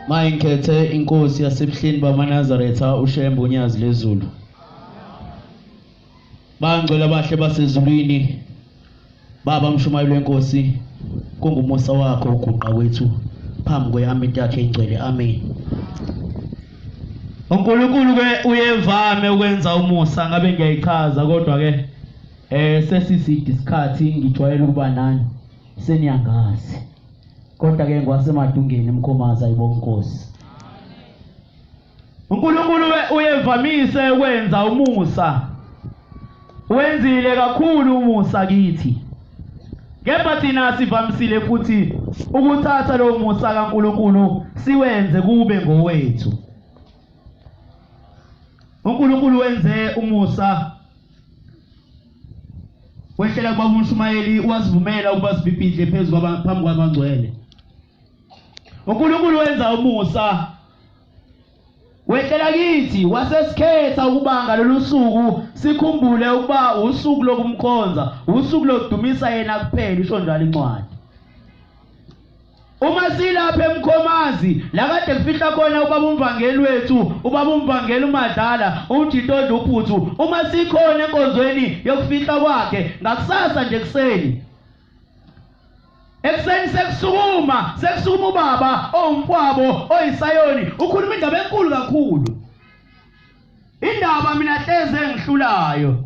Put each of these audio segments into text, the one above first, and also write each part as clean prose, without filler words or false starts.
Mayingikhethe inkosi yasebuhleni bamaNazaretha uShembe uNyazi lezulu. Bangcwele abahle basezulwini Baba mshumayeli wenkosi kungumusa wakho uguqa kwethu phambi kwe-amenti yakhe ingcwele amen. uNkulunkulu ke uyevame ukwenza umusa ngabe ngiyayichaza kodwa ke eh sesiside isikhathi ngijwayele ukuba nani seniyangazi kodwa ke ngwasemadungeni emkhomazi ayibonga inkosi. uNkulunkulu uyevamise ukwenza umusa. Wenzile kakhulu umusa kithi. Kepha thina sivamisile futhi ukuthatha lowo musa kaNkulunkulu siwenze kube ngowethu. uNkulunkulu wenze umusa wehlela kubaba umshumayeli wasivumela ukuba sibhibhidle phezu phambi kwabangcwele. uNkulunkulu wenza umusa wehlela kithi wasesikhetha ukuba ngalolu suku sikhumbule ukuba usuku lokumkhonza usuku lokudumisa yena kuphela isho njalo incwadi uma silapha emkhomazi la kade kufihla khona ubaba umvangeli wethu ubaba umvangeli umadlala umjitondo uphuthu uma sikhona enkonzweni yokufihla kwakhe ngakusasa nje kuseni Ekuseni sekusukuma, sekusukuma ubaba owumfwabo oyisayoni ukhuluma indaba enkulu kakhulu. Indaba mina hleze engihlulayo.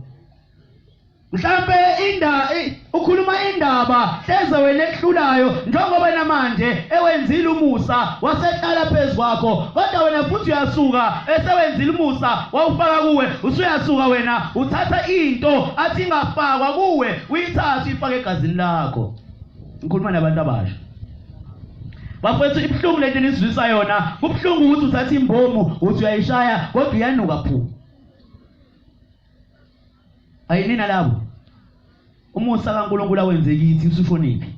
Mhlambe inda ukhuluma indaba hleze wena ekuhlulayo njengoba namanje ewenzile umusa wasehlala phezu kwakho kodwa wena futhi uyasuka esewenzile umusa wawufaka kuwe usuyasuka wena uthatha into athi ingafakwa kuwe uyithathe uyifake egazini lakho ngikhuluma nabantu abasha bafethu ibuhlungu lento enizwisa yona kubuhlungu ukuthi uthatha imbomu uthi uyayishaya kodwa iyanuka phu ayinina labo umusa kaNkulunkulu awenze kithi usushoniphi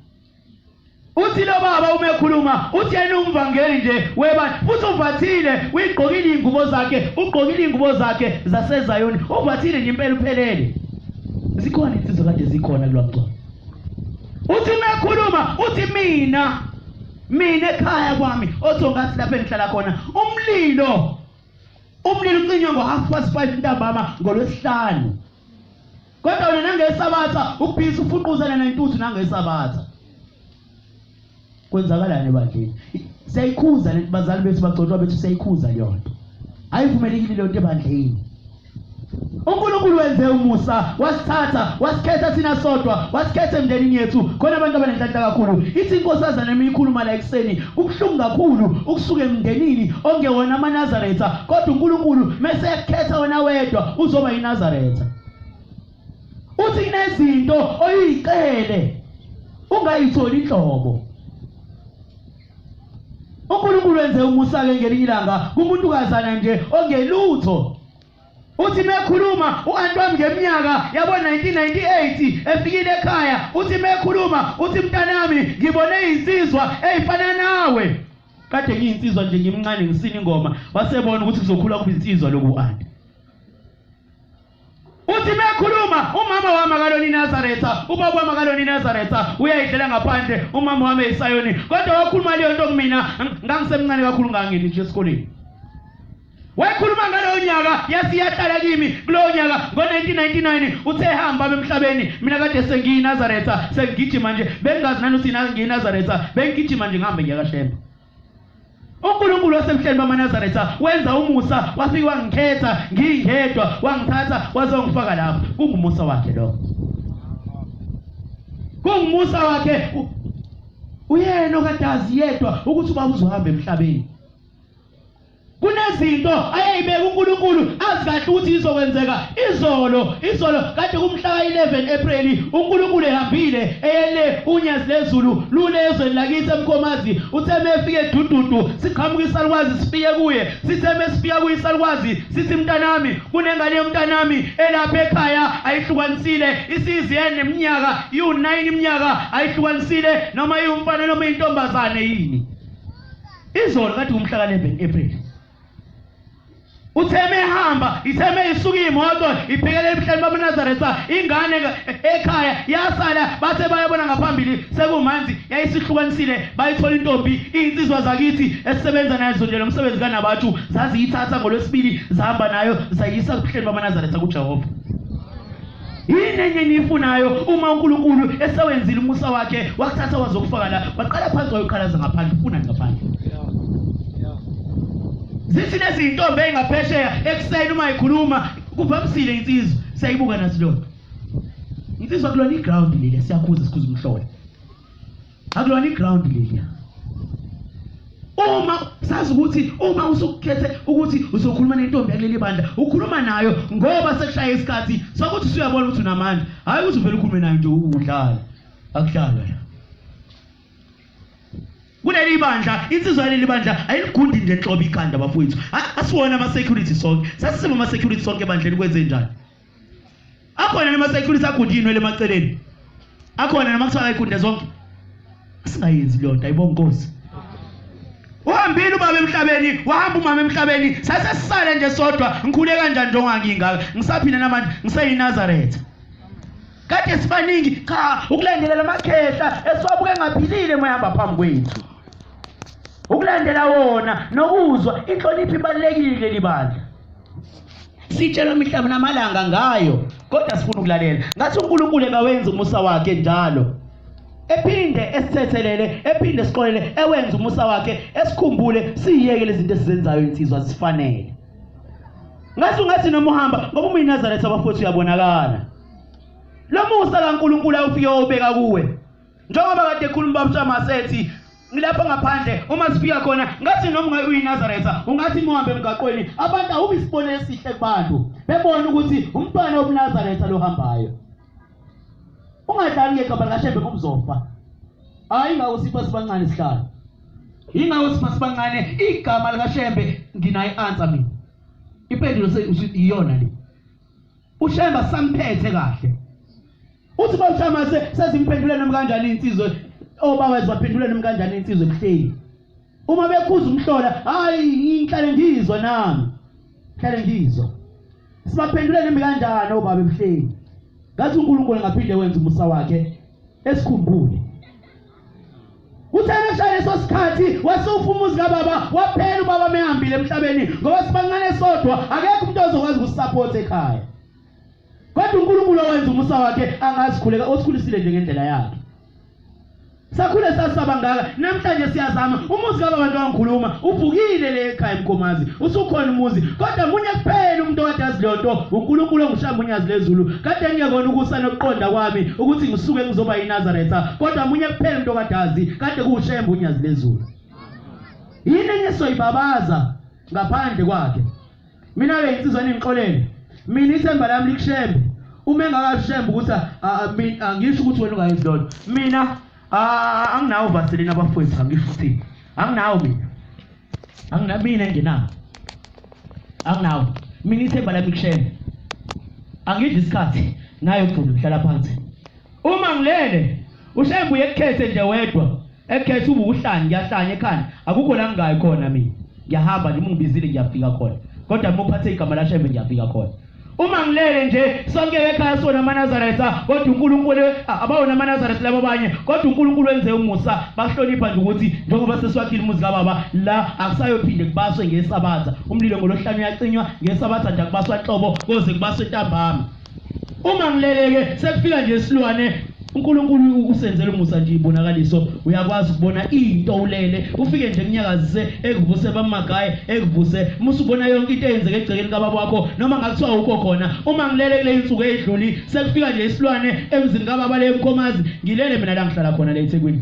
uthi lo baba uma ekhuluma uthi yena umvangeli nje webani futhi uvathile uyigqokile iy'ngubo zakhe ugqokile iy'ngubo zakhe zasezayoni uvathile nje impela uphelele zikhona insizwa kade zikhona kulowa mcwabo uthi uma ekhuluma uthi mina mina ekhaya kwami othi ongathi lapho engihlala khona umlilo umlilo ucinywa ngo-half past five ntambama ngolwesihlanu. Kodwa wena nangesabatha ubhizi ufuquzana nentuthu nangesabatha. Kwenzakalani ebandleni? Siyayikhuza lento bazali bethu bagcotshwa bethu siyayikhuza leyo nto. Ayivumelekile leyo nto ebandleni. uNkulunkulu wenze umusa wasithatha wasikhetha thina sodwa wasikhetha emndenini yethu khona abantu abanenhlanhla kakhulu ithi inkosazana emikhuluma la ekuseni kubuhlungu kakhulu ukusuka emndenini ongewona amaNazaretha kodwa uNkulunkulu mese ekukhetha wena wedwa uzoba yiNazaretha uthi kunezinto oyicele ungayitholi inhlobo uNkulunkulu wenze umusa ke ngelinye ilanga kumuntukazana nje ongelutho uthi mekhuluma u-anti wami ngeminyaka yabo 1998 efikile ekhaya uthi mekhuluma uthi mntanami ngibone insizwa eyifana nawe kade ngiyinsizwa nje ngimncane ngisina ingoma wasebona ukuthi kuzokhula kube insizwa lokhu u-anti uthi mekhuluma umama wami akalona iNazaretha ubaba wami akalona iNazaretha uyayidlela ngaphandle umama wami eyisayoni kodwa wakhuluma leyo nto kumina ngangisemncane kakhulu ngangini nje esikoleni wayekhuluma ngalowo nyaka yasiyahlala kimi kulowo nyaka ngo-1999 uthe ehamba emhlabeni mina kade sengiyinazaretha sengigijima nje bengingazi nanokuthi ngiyinazaretha bengigijima nje ngihambe ngiyakashemba uNkulunkulu wasemhleni bamaNazaretha wenza umusa wafike wangikhetha ngingedwa wangithatha wazongifaka lapho kungumusa wakhe lo kungumusa wakhe uyena okade azi yedwa ukuthi ubaba uzohamba emhlabeni kunezinto ayeyibeka uNkulunkulu azi kahle ukuthi izokwenzeka izolo izolo kade kumhla ka-11 April uNkulunkulu ehambile eyele unyazi lezulu lule ezweni lakithi eMkhomazi uthe mefike edududu siqhamuka isalukwazi sifike kuye sithe mesifika kuye isalukwazi sithi mntanami kunengane yomntanami elapha ekhaya ayihlukanisile isize neminyaka iwu-9 iminyaka ayihlukanisile noma iwumfana noma intombazane yini izolo kade umhla ka-11 April uthe mehamba ithe meyisuka imoto ibhekele emhleni bamaNazaretha ingane ekhaya yasala bathe bayabona ngaphambili sekumanzi yayisihlukanisile bayithola intombi iy'nsizwa zakithi esisebenza nazo nje lo msebenzi kanabathu zaziyithatha ngolwesibili zahamba nayo zayisa kubuhleni bamaNazaretha kuJehova yini enye eniyifunayo uma uNkulunkulu esewenzile umusa wakhe wakuthatha wazokufaka la waqala phansi wayoqhalaza ngaphandle ufunani ngaphandle zithi nezintombi ey'ngaphesheya ekuseni uma ikhuluma kuvamisile insizwa siyayibuka nathi lona insizwa kulona iground leliya siyakhuza sikhuza umhlola akulona iground leliya uma sazi ukuthi uma usukhethe ukuthi uzokhuluma nentombi yakuleli bandla ukhuluma nayo ngoba sekushaye isikhathi sokuthi usuyabona ukuthi unamandla hhayi ukuthi uvele ukhulume nayo nje udlala akudlalwa la kuleli bandla insizwa yaleli bandla ayiligundi nje nhlobo ikhanda bafowethu asiwona ama-security sonke sasisimo ama-security sonke ebandleni kwenze njani akhona nama-security agundi iy'nwele emaceleni akhona noma kuthiwa ayigunde zonke singayenzi leyo nto ayibonga inkosi uhambile ubaba emhlabeni wahamba umama emhlabeni sasesisale nje sodwa ngikhule kanjani njengoba ngingaka ngisaphila namanje ngiseyinazaretha kade sibaningi cha ukulandelela amakhehla esiwabuke engaphilile uma ehamba phambi kwethu ukulandela wona nokuzwa inhlonipho ibalulekile kuleli bandla sitshelwa mihla namalanga ngayo kodwa sifuna ukulalela ngathi uNkulunkulu engawenza umusa wakhe njalo ephinde esithethelele ephinde sixolele ewenze umusa wakhe esikhumbule siyeke lezi zinto esizenzayo insizwa zifanele ngathi ungathi noma uhamba ngoba uma uyiNazaretha bafowethu uyabonakala lo musa kaNkulunkulu awufike wawubeka kuwe njengoba kade ekhuluma ubaba uShamase ethi ngilapha ngaphandle uma sifika khona ngathi noma uyiNazaretha ungathi muhambe emgaqweni abantu awubi isibonelo esihle kubantu bebona ukuthi umntwana wobuNazaretha lohambayo ungadlali ngegama likaShembe ngoba hayi ingakho sipha sibancane sihlalo ingakho sipha sibancane igama likaShembe nginayo i-answer mina impendulo iyona le uShembe samphethe kahle uthi bawushamase sezimphendule noma kanjani insizwe obaba zibaphendule noma kanjani insizwe ebuhleni uma bekhuza umhlola hayi ngihlale ngizwa nami ngihlale ngizwa sibaphendule noma kanjani obaba ebuhleni ngathi uNkulunkulu angaphinde wenza umusa wakhe esikhumbule uthe beshaya leso sikhathi wase umuzi kababa waphela ubaba mehambile emhlabeni ngoba sibancane sodwa akekho umuntu ozokwazi ukusapotha ekhaya kodwa Kodwa uNkulunkulu owenza umusa wakhe angazikhuleka osikhulisile nje ngendlela yakhe. Sakhule sasaba ngaka namhlanje siyazama umuzi kaba bantu angikhuluma uvukile le ekhaya emkhomazi usukhona umuzi kodwa munye kuphela umuntu okade azi leyo nto uNkulunkulu ongushamba unyazi lezulu kade ngingekona ukusa nokuqonda kwami ukuthi ngisuke ngizoba yiNazaretha kodwa munye kuphela umuntu okade azi kade kuwushembe unyazi lezulu yini enye soyibabaza ngaphandle kwakhe Mina ke insizwa ningixolele. Mina ithemba lami likushembe. Uma engakashembe ukuthi angisho ukuthi wena ungayenzi lona. Mina anginawo vaseline abafowethu angisho ukuthi anginawo mina. Angina mina engenawo. Anginawo. Mina ithemba lami likushembe. Angidli isikhathi nayo gcina ngihlala phansi. Uma ngilele ushembe uyekukhethe nje wedwa. Ekhetha uba uhlanya ngiyahlanya ekhanda akukho la ngingayi khona mina ngiyahamba nje uma ungibizile ngiyafika khona kodwa uma uphathe igama lashembe ngiyafika khona uma ngilele nje sonke ekhaya sona amaNazaretha kodwa uNkulunkulu abawona amaNazaretha labo abanye kodwa uNkulunkulu wenze umusa bahlonipha nje ukuthi njengoba sesiwakhile umuzi kababa la akusayophinde kubaswe ngesabatha umlilo ngolosihlanu uyacinywa ngesabatha nje akubaswa nhlobo koze kubaswe ntambama Uma ngileleke sekufika nje isilwane uNkulunkulu usenzela umusa nje ibonakaliso uyakwazi ukubona into ulele ufike nje kunyakazise ekuvuse bamagaye ekuvuse musubona yonke into eyenzeka egcekeni kababa wakho noma ngakuthiwa ukho khona uma ngilele kule insuku eyidluli sekufika nje isilwane emzini kababa le mkhomazi ngilele mina la ngihlala khona le eThekwini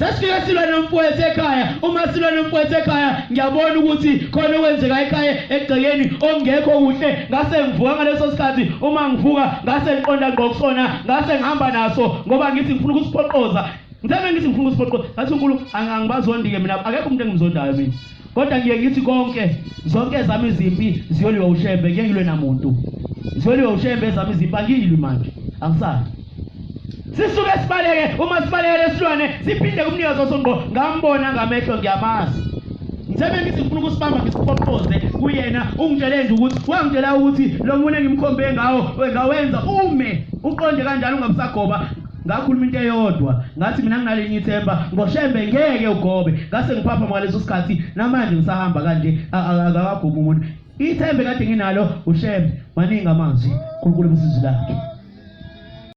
Sesifike silwa nomfowethu ekhaya uma silwa nomfowethu ekhaya ngiyabona ukuthi khona okwenzeka ekhaya egcekeni okungekho kuhle ngase ngivuka ngaleso sikhathi uma ngivuka ngase ngiqonda ngqo kusona ngase ngihamba naso ngoba ngithi ngifuna ukusiphoqoza ngithe ngithi ngifuna ukusiphoqoza ngathi uNkulu angibazondike mina akekho umuntu engimzondayo mina Kodwa ngiye ngithi konke zonke ezami izimpi ziyoliwa uShembe ngeke ngilwe namuntu. Ziyoliwa uShembe ezami izimpi angilwi manje. Angisali. Sisuke sibaleke uma sibaleke lesilwane siphinde kumnikazi waso ngqo ngambona ngamehlo ngiyamazi. Ngithe bengithi ngifuna ukusibamba ngisiphoqoze kuyena ungitshele nje ukuthi wangitshela ukuthi lo muntu engimkhombe ngawo ngawenza ume uqonde kanjalo ungabusagoba ngakhuluma into eyodwa ngathi mina nginalinye ithemba ngoshembe ngeke ugobe ngase ngiphaphama ngaleso sikhathi namanje ngisahamba kanje akakagobi umuntu ithembe kade nginalo ushembe maningi amazwi uNkulunkulu ubusizwi lakhe.